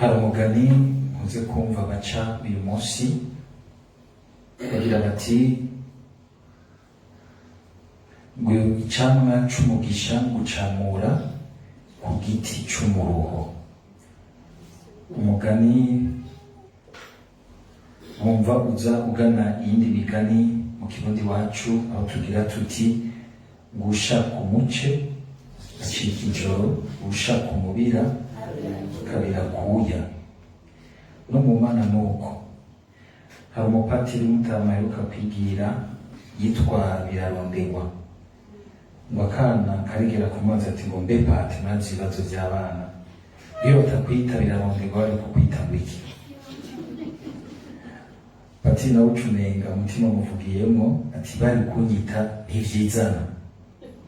Hari umugani nkunze kumva baca uyu munsi, bagira bati ngo icamwa c'umugisha ngucamura ku giti c'umuruho. Umugani wumva uza ugana iyindi migani mu Kirundi wacu, aho tugira tuti ngo ushaka umuce acika ijoro, ushaka umubira kabira kuya. No mu Mana nuko. Hari umupatiri mutama aheruka kwigira yitwa Birarondegwa, ngo akana karigera kumubaza ati ngo mbe pati, mazi ibibazo by'abana, iyo batakwita Birarondegwa bari kukwita ngo iki? Pati nawe ucumenga umutima muvugiyemwo, ati bari kunyita Ntivyizana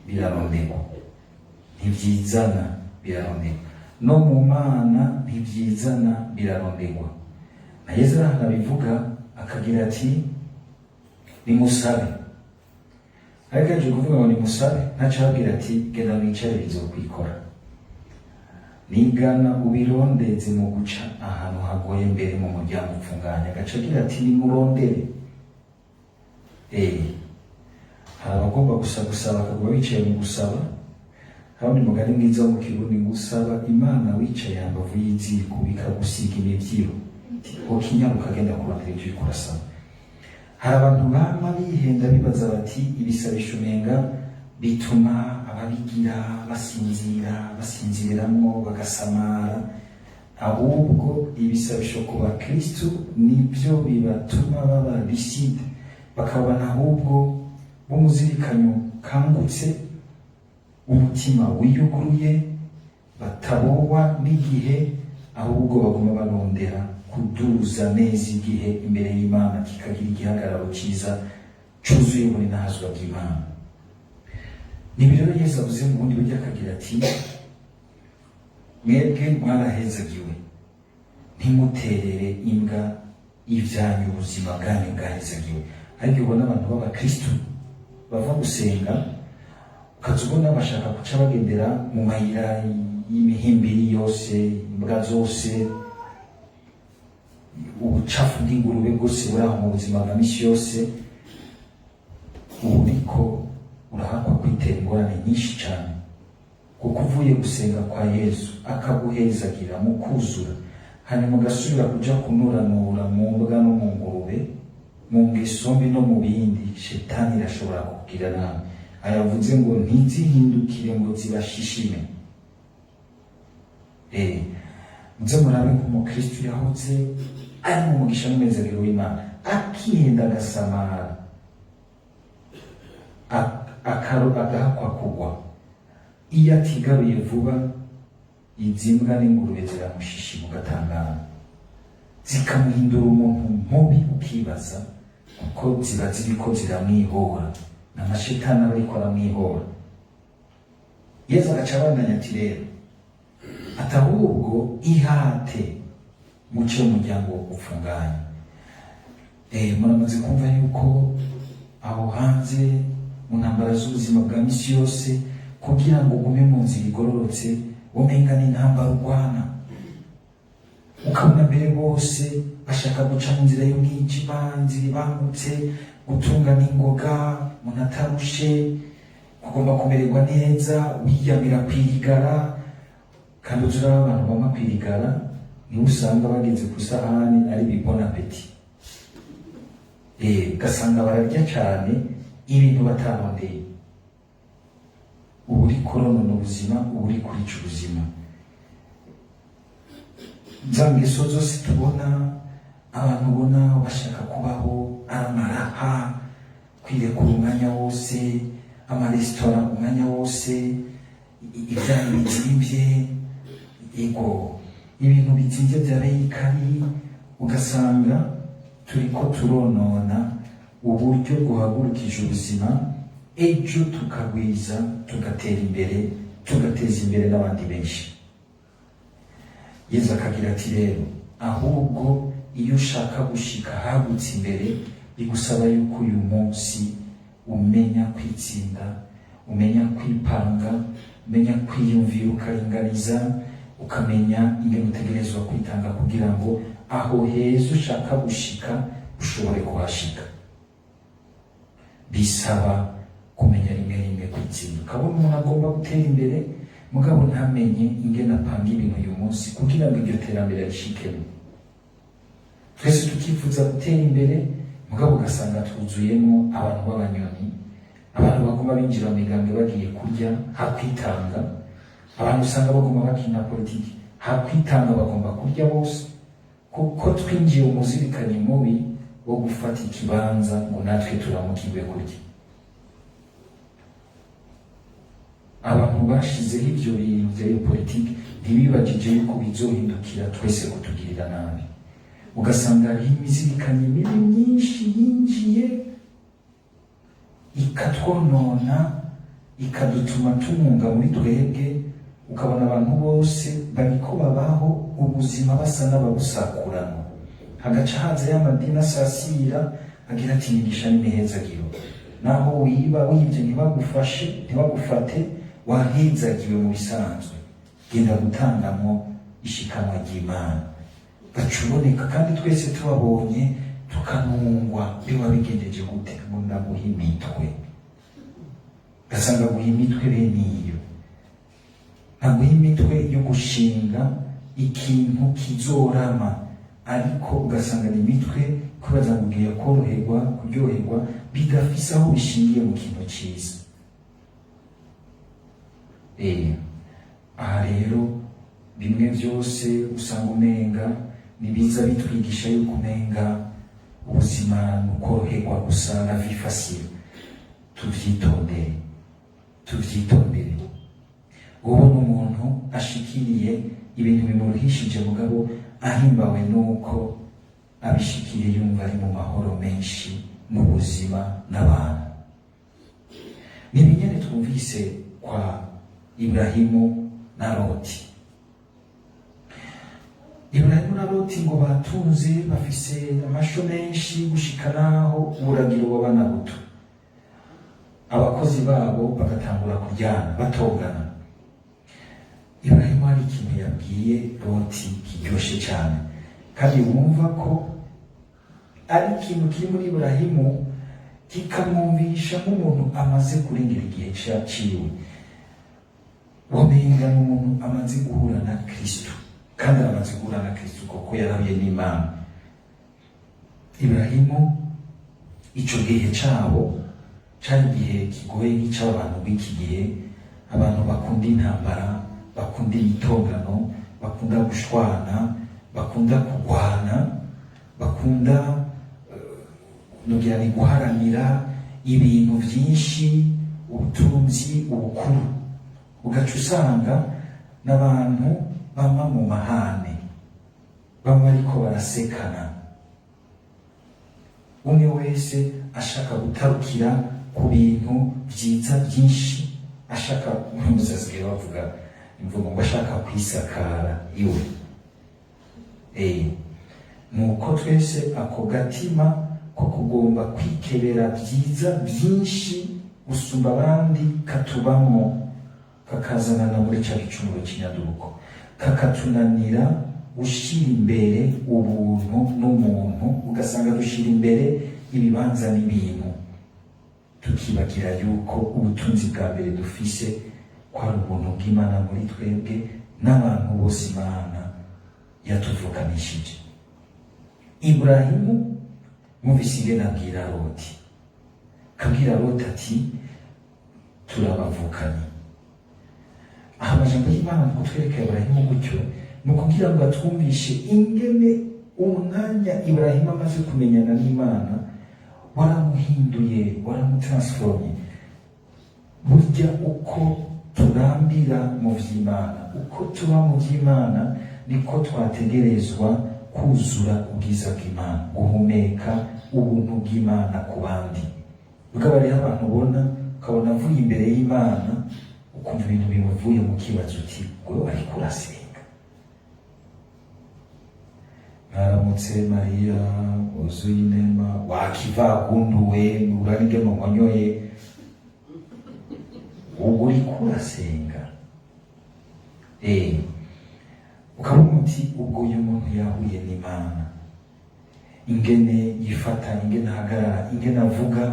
Birarondegwa. Ntivyizana birarondegwa. No mu Mana ntivyizana, birarondegwa. Na Yezu arahantu abivuga, akagira ati nimusabe. Ariko aje kuvuga ngo nimusabe, ntaco ababwira ati genda mwicare bizokwikora. Nigana ubirondeze mu guca ahantu hagoye, mbere mu muryango upfunganye, agaca agira ati nimurondere. Hari abagomba gusa gusaba, bakaguma bicaye mu gusaba. Hari undi mugani mwiza wo mu Kirundi ngo usaba Imana wicaye hambavu y'iziko bikagusiga imivyiro, ukinyaruka agenda kurondera ivyo uriko urasaba. Hari abantu bama bihenda, bibaza bati ibisabisho umenga bituma ababigira basinzira, basinziriramwo bagasamara. Ahubwo ibisabisho ku bakristu nibyo bibatuma baba lucide, bakabona ahubwo b'umuzirikanyo kangutse, umutima wiyuguruye, batabohwa n'igihe, ahubwo baguma barondera kuduza neza igihe imbere y'Imana, kikagira igihagararo cyiza cyuzuye ubuninahazwa bw'Imana. Nibi rero Yesu avuze mu bundi buryo, akagira ati mwebwe mwarahezagiwe, ntimuterere imbwa ibyanyu, ubuzima bwanyu bwahezagiwe. Ariko ubona abantu b'abakristu bava gusenga, ukaza ubona bashaka guca bagendera mu mayira y'imihimbiri yose, imbwa zose, ubucafu bw'ingurube bwose buri aho mu buzima bwa misi yose. Ubu uriko urahakwa kwitera ingorane nyinshi cyane, kuko uvuye gusenga kwa Yesu akaguhezagira mu kuzura, hanyuma ugasubira kuja kunuranura mu mbwa no mu ngurube, mu ngeso mbi no mu bindi. Shetani irashobora kukugira nabi. Ayavuze ngo ntizihindukire ngo zibashishime. Muze murabe nk'umukristu yahoze ari mu mugisha n'umunezero w'Imana, akihenda, agasamara, agahakwa kugwa. Iyo atigaruye vuba, izi mbwa n'ingurube ziramushishima, ugatangara, zikamuhindura umuntu mubi, ukibaza kuko ziba ziriko ziramwihora, n'amashetani aba ariko aramwihora. Yezu agaca abandanya ati rero ati ahubwo ihate muce umuryango wo gupfunganya. Muramaze kumva yuko aho hanze mu ntambara z'ubuzima bwa misi yose, kugira ngo ugume mu nzira igororotse, umenga n'intambara urwana. Ukabona mbere bose bashaka guca mu nzira y'umwijima, inzira ibangutse, gutunga n'ingoga, umuntu atarushe, kugomba kumererwa neza, wiyamira kwirigara. Kandi uzi uraba abantu bama kwirigara, niho usanga bageze ku isahani ari bibona peti, ugasanga bararya cyane ibintu batarondeye. Uba uri koronona ubuzima, uba uri kurica ubuzima. Za ngeso zose tubona, abantu ubona bashaka kubaho ari amaraha, kwirekura umwanya wose, amaresitora umwanya wose, ibyayi bizimvye, ego, ibintu bizimvye bya beyikari, ugasanga turiko turonona uburyo buhagurukije ubuzima, ejo tukagwiza, tugatera imbere, tugateza imbere n'abandi benshi. Yezu akagira ati rero ahubwo iyo ushaka gushika hagutse imbere, bigusaba yuko uyu munsi umenya kwitsinda, umenya kwipanga, umenya kwiyumvira, ukaringaniza. Ukamenya ingene utegerezwa kwitanga kugira ngo aho heza ushaka gushika ushobore kuhashika. Bisaba kumenya rimwe rimwe kwitsinda. Ukabona umuntu agomba gutera imbere, mugabo ntamenye ingene apanga ibintu uyu munsi kugira ngo iryo terambere arishikemo. Twese tukifuza gutera imbere, mugabo ugasanga twuzuyemo abantu b'abanyoni, abantu baguma binjira mu migambwe bagiye kurya hakwitanga, abantu usanga baguma bakina politiki hakwitanga, bagomba kurya bose, kuko twinjiye umuzirikanyi mubi wo gufata ikibanza ngo natwe turamukirwe kurya. Abantu bashizeho ivyo bintu vya politiki ntibibagije yuko bizohindukira twese kutugirira nabi. Ugasanga hariho imizirikanyi mibi myinshi yinjiye ikatwonona, ikadutuma tumunga muri twebwe. Ukabona abantu bose bariko babaho ubuzima basa n'ababusakurano, hagaca haza y'amadini asasira agira ati: "Imigisha n'imihezagiro, naho wiba wibye ntibagufashe, ntibagufate, wahezagiwe mu bisanzwe, genda gutangamwo ishikanwa ry'Imana." Gaca uboneka, kandi twese tubabonye tukanungwa. Biba bigendeje gute ngo ndaguha imitwe? Gasanga guha imitwe bene iyo, ntaguha imitwe yo gushinga ikintu kizorama, ariko ugasanga ni imitwe kwibaza ngo ugiye koroherwa, kuryoherwa, bidafise aho bishingiye mu kintu ciza. Aha rero bimwe byose usanga umenga nibiza bitwigisha yuko umenga ubuzima ni ukoroherwa gusa, la vie facile. Tuvyitondere, tuvyitondere. Ubona umuntu ashikiriye ibintu bimuruhishije, mugabo ahimbawe nuko abishikiriye, yumva ari mu mahoro menshi n'ubuzima n'abantu. Ni ibinyene twumvise kwa Iburahimu na Loti. Iburahimu na Loti ngo batunze, bafise amasho menshi, gushika naho uburagiro bw'abana buto, abakozi babo bagatangura kuryana, batongana. Iburahimu hari ikintu yabwiye Loti kiryoshe cyane, kandi wumva ko ari ikintu kiri muri Iburahimu, kikamwumvisha nk'umuntu amaze kurengera igihe cyaciwe, wamenga n'umuntu amaze guhura na Kristo, kandi aramaze guhura na Kristo kuko yarahuye n'Imana. Iburahimu, ico gihe cabo cari igihe kigoye nk'ic'abantu b'iki gihe, abantu bakunda intambara, bakunda imitongano, bakunda gushwana, bakunda kugwana, bakunda nogira ni guharanira ibintu vyinshi, ubutunzi, ubukuru. Ugaca usanga n'abantu bama mu mahane, bama bariko barasekana, umwe wese ashaka gutarukira ku bintu vyiza byinshi, ashaka, musasigaye bavuga imvugo ngo ashaka kwisakara iwe. Nuko twese ako gatima ko kugomba kwikebera byiza byinshi gusumba abandi katubamwo, kakazanana muri ca gicumuro cy'inyaduko, kakatunanira gushyira imbere ubuntu n'umuntu, ugasanga dushyira imbere ibibanza n'ibintu, tukibagira yuko ubutunzi bwa mbere dufise ko ari ubuntu bw'Imana muri twebwe n'abantu bose Imana yatuvukanishije. Iburahimu mwumvise ingene abwira Loti, kabwira Loti ati: "Turabavukanye." Aha amajambo y'Imana mu kutwereka Iburahimu gutyo ni ukugira ngo atwumvishe ingene umwanya Iburahimu amaze kumenyana n'Imana waramuhinduye, waramutransformye. Burya uko turambira mu vy'Imana, uko tuba mu vy'Imana, niko twategerezwa kuzura ubwiza bw'Imana, guhumeka ubuntu bw'Imana ku bandi. Bwaba hariho abantu ubona, ukabona avuye imbere y'Imana, ukumva ibintu bimuvuye mu kibazo, uti: "Wewe ariko urasenga, mwaramutse Mariya wuzuye inema, wakivagunduwe uranige nonkonyoye." Ubwo uriko urasenga. Uti ubwo uyu muntu yahuye n'Imana, ingene yifata, ingene ahagarara, ingene avuga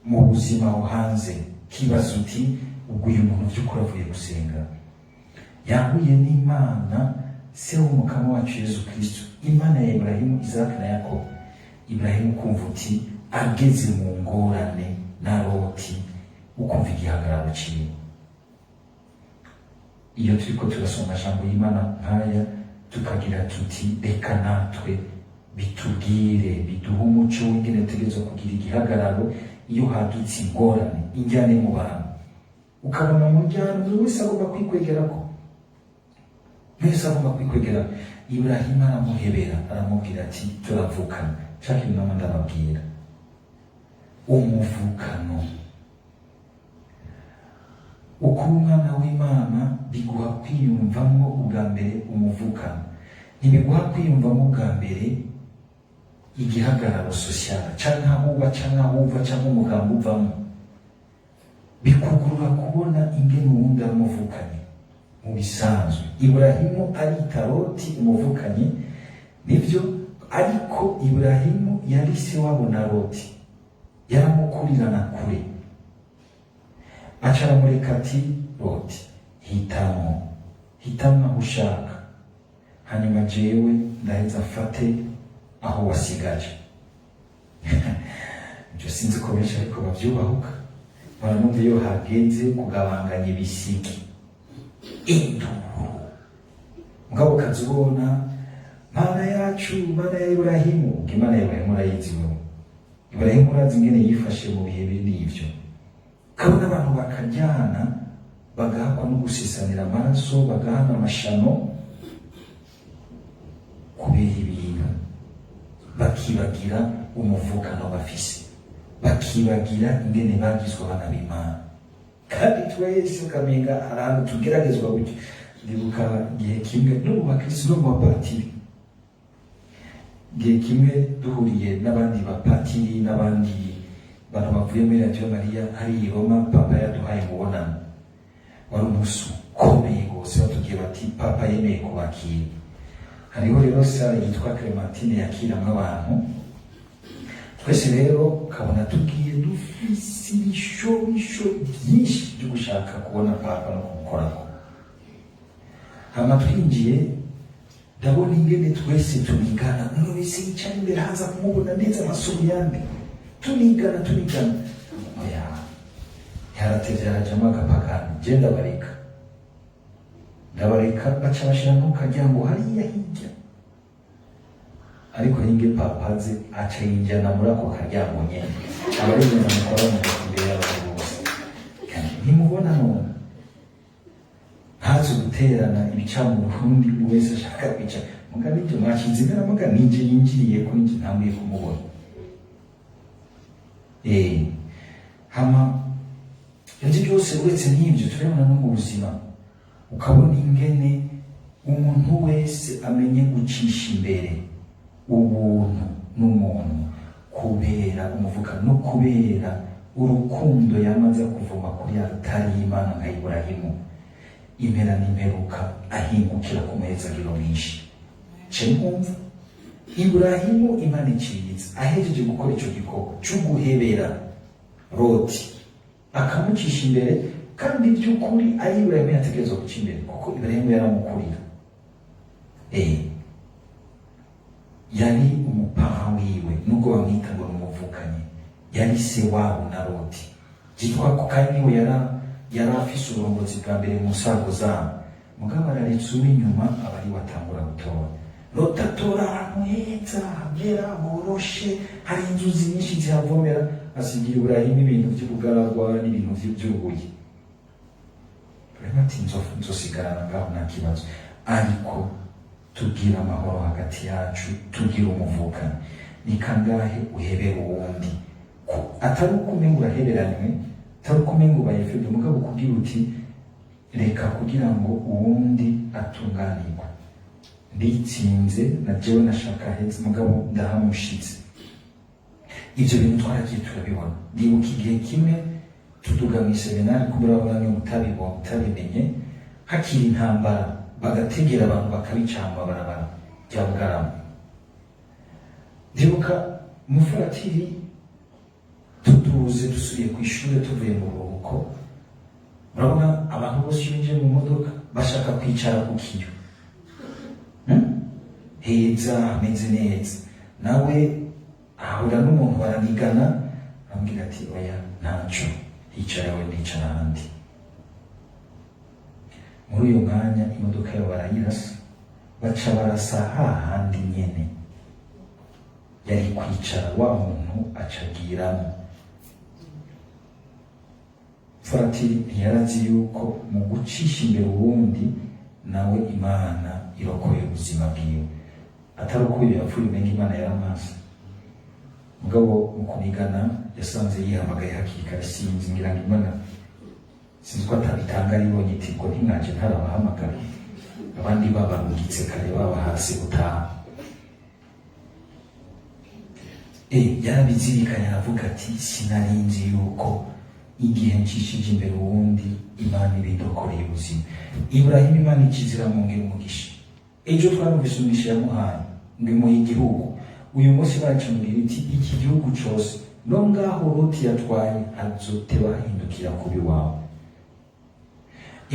mu buzima aho hanze, kibaza uti ubwo uyu muntu by'ukuri avuye gusenga, yahuye n'Imana, se w'Umukama wacu Yezu Kristo, Imana ya Iburahimu, Isaka na Yakobo. Iburahimu ukumva uti ageze mu ngorane na Loti, ukumva igihagararo ciwe. Iyo turiko turasoma amajambo y'Imana nk'aya, tukagira tuti reka natwe bitubwire, biduhe umuco w'ingene dutegerezwa kugira igihagararo iyo hadutse ingorane, injyane mu bantu. Ukabona mu njyane buri wese agomba kwikwegerako, wese agomba kwikwegera. Iburahimu aramuhebera, aramubwira ati turavukana. Nshaka ibintu ndababwira, umuvukano, ukuba umwana w'Imana biguha kwiyumvamo ubwa mbere umuvukano, ntibiguha kwiyumvamo ubwa mbere igihagararo social, canke aho uba, canke aho uva, canke umugambi uvamo. Bikugurura kubona ingene uwundi ari umuvukanye. Mu bisanzwe Iburahimu arita Loti umuvukanyi, nibyo, ariko Iburahimu yari se wabo na Loti, yaramukurirana kure. Aca aramureka ati Loti, hitamo, hitamo aho ushaka, hanyuma jewe ndaheza mfate aho wasigaje. Ibyo sinzi ko benshi ariko bavyubahuka. Baranumva iyo hageze kugabanganya ibisigi, induru, mugabo ukaza ubona Mana yacu, Mana ya Iburahimu. Ubwo Imana ya Iburahimu urayizi wewe? Iburahimu urazi ingene yifashe mu bihe biri ivyo? Ukabona abantu bakaryana, bagahakwa no gusisanira amaraso, bagahana amashano kubera ibintu, bakibagira umuvukano bafise, bakibagira ingene bagizwe abana b'Imana. Kandi twese ukamenga hari ahantu tugeragezwa gutyo. Ndibuka igihe kimwe, no mu bakristo no mu bapatiri, igihe kimwe duhuriye n'abandi bapatiri n'abandi bantu bavuye muri Radiyo Mariya hari i Roma, Papa yaduhaye umubonano. Wari umunsi ukomeye rwose. Batubwiye bati Papa yemeye kubakira. Hariho rero salle yitwa Clementine yakiramwo abantu twese. Rero ukabona tugiye dufise ibishobisho byinshi byo gushaka kubona Papa no kumukorako. Hama twinjiye, ndabona ingene twese tunigana, umuntu wese yicara imbere haza kumubona neza amasomo yandi, tunigana, tunigana. Oya, yaratevye arajamwo agapakani. Je ndabareka, ndabareka, baca bashira ntukaryango hariya hirya. Ariko hinge Papa aze, aca yinjana muri ako karyango nyene, aba ari ibintu mukora mu imbere y'abantu bose. Kandi ntimubona none ntazi guterana ibica mu Burundi, wese ashaka kwica. Muga nibyo mwashize imbere, muga nije yinjiriye ko nije ntanguye kumubona. Hama ibyo byose, uretse n'ibyo, turabona no mu buzima, ukabona ingene umuntu wese amenye gucisha imbere ubuntu n'umuntu kubera umuvuka no kubera urukundo yamaze kuvoma kuri altari y'Imana nka Iburahimu, impera n'imperuka ahingukira ku muhezagiro mwinshi. Ce mwumva Iburahimu, Imana iciriritse, ahejeje gukora ico gikorwa co guhebera Loti akamucisha imbere, kandi by'ukuri ari Iburahimu yategerezwa guca imbere, kuko Iburahimu yaramukurira, yari umupaha wiwe, nubwo bamwita ngo ni umuvukanyi, yari se wabo na Loti. Byitwa ko kandi niwe yari afise uburongozi bwa mbere mu nsago zabo. Mugabo araretse uw'inyuma aba ari we atangura gutora. Loti atora ahantu heza hamera horoshe, hari inzuzi nyinshi zihavomera, asigira Iburahimu ibintu by'ubugaragwa n'ibintu by'ubuye. Iburahimu ati nzosigarana ngaho, nta kibazo, ariko tugira amahoro hagati yacu, tugira umuvukano. Ni kangahe uhebera uwundi? Atari uko umenga uraheberanywe, atari uko umenga ubaye faible, mugabo kugira uti reka kugira ngo uwundi atunganirwe, nditsinze na jewe nashaka heza, mugabo ndahamushitse. Ibyo bintu twaragiye turabibona. Ndibuka igihe kimwe tuduga mu iseminari, kubera bamwe mutabimenye, hakiri intambara. Bagategera abantu, bakabica mu mabarabara rya Bugarama. Ndibuka umufuratiri, tuduze dusubiye ku ishuri tuvuye mu buruhuko. Murabona abantu bose iyo binjiye mu modoka bashaka kwicara ku kiyo. Heza hameze neza. Nawe ahura n'umuntu baranigana, arambwira ati: "Oya, ntaco, hicara we, ndicara ahandi." Muri uyo mwanya imodoka yabo barayirasa, baca barasa hahandi nyene yari kwicara, wa muntu acagiramo. Furatiri ntiyarazi yuko mu gucisha imbere uwundi nawe Imana irokoye ubuzima bwiwe. Atari uko uyu yapfuye, umenga Imana yaramwase. Mugabo mu kunigana yasanze yihamagaye hakiri kare. Sinzi, ngira ngo Imana, sinzi ko atabitanga, aribonye iti: "Ngo ntimwaje ntarabahamagara, abandi babarungitse kare, babahase gutaha." Yarabizirikanye, aravuga ati: "Sinarinzi yuko igihe ncishije imbere uwundi Imana ibindokoreye ubuzima." Iburahimu Imana ikizira mwongera umugisha. Ejo twarumvise umugisha yamuhaye ngo imuhe igihugu. Uyu munsi bacamubwira iti: "Iki gihugu cose no ngaho Loti yatwaye hazoteba hahindukira kuba iwawe."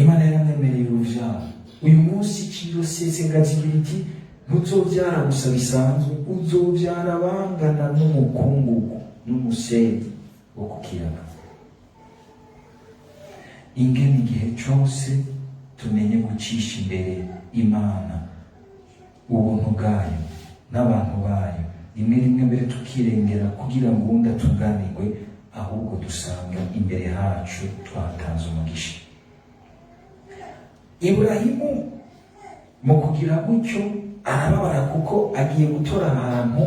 Imana yaramwemereye uruvyaro. Uyu munsi kirosesekaza igira iti: "Ntuzovyara gusa bisanzwe, uzovyara bangana n'umukungugu n'umusenyi wo ku kiyaga." Ingene igihe cose tumenye gucisha imbere Imana, ubuntu bwayo n'abantu bayo, rimwe rimwe mbere tukirengera kugira ngo uwundi atunganirwe, ahubwo dusanga imbere hacu twatanze umugisha. Iburahimu mu kugira gutyo arababara, kuko agiye gutora ahantu,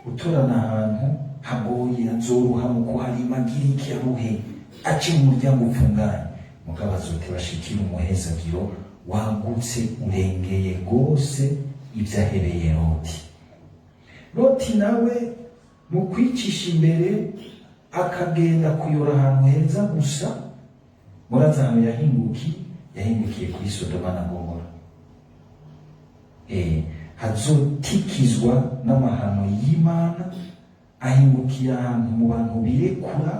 gutorana ahantu hagoye, azoruha mu kuharima, agira iki, aruhe, ace mu muryango upfunganye. Mugabo azote bashikira umuhezagiro wagutse urengeye rwose ibyo ahereye Loti. Loti nawe mu kwicisha imbere akagenda kuyora ahantu heza gusa, murazi ahantu yahingukiye? Yahingukiye kuri Sodoma na Gomora, hazotikizwa n'amahano y'Imana. Ahingukiye ahantu mu bantu birekura,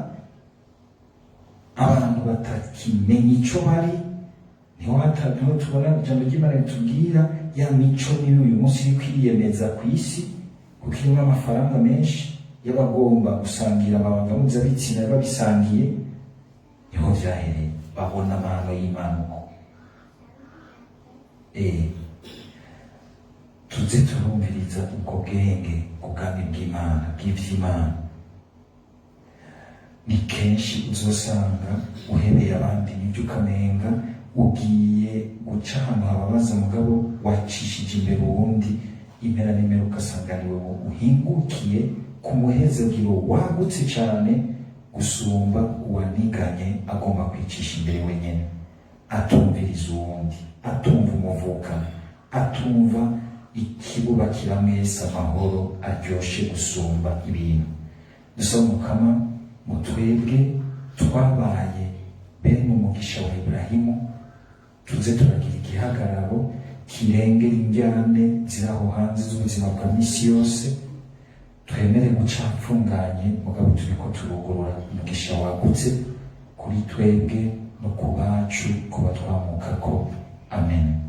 abantu batakimenya ico bari. Niho tubona ijambo ry'Imana ritubwira ya mico mibi uyu munsi iri kwiyemeza ku isi, kuko irimo amafaranga menshi y'abagomba gusangira amabanga mpuzabitsina babisangiye. Niho vyahereye babona amahano y'Imana uko. Tuze turumviriza ubwo bwenge bw'ubwami bw'Imana, bw'ivy'Imana. Ni kenshi uzosanga uhebeye abandi nibyo, ukamenga ugiye guca ahantu hababaza, mugabo wacishije imbere uwundi, impera n'impera ugasanga ni wowe uhingukiye ku muhezagiro wagutse cyane gusumba uwaniganye agomba kwicisha imbere wenyine, atumviriza uwundi, atumva umuvukano, atumva ikibubakira mwese amahoro aryoshe gusumba ibintu. Dusaba Umukama mu twebwe twabaye bene umugisha wa Iburahimu, tuze turagira igihagararo kirengera injyane ziri aho hanze z'ubuzima bwa misi yose. Twemere guca apfunganye, mugabo turiko turugurura umugisha wagutse kuri twebwe no ku bacu, kuba twamukako. Amen.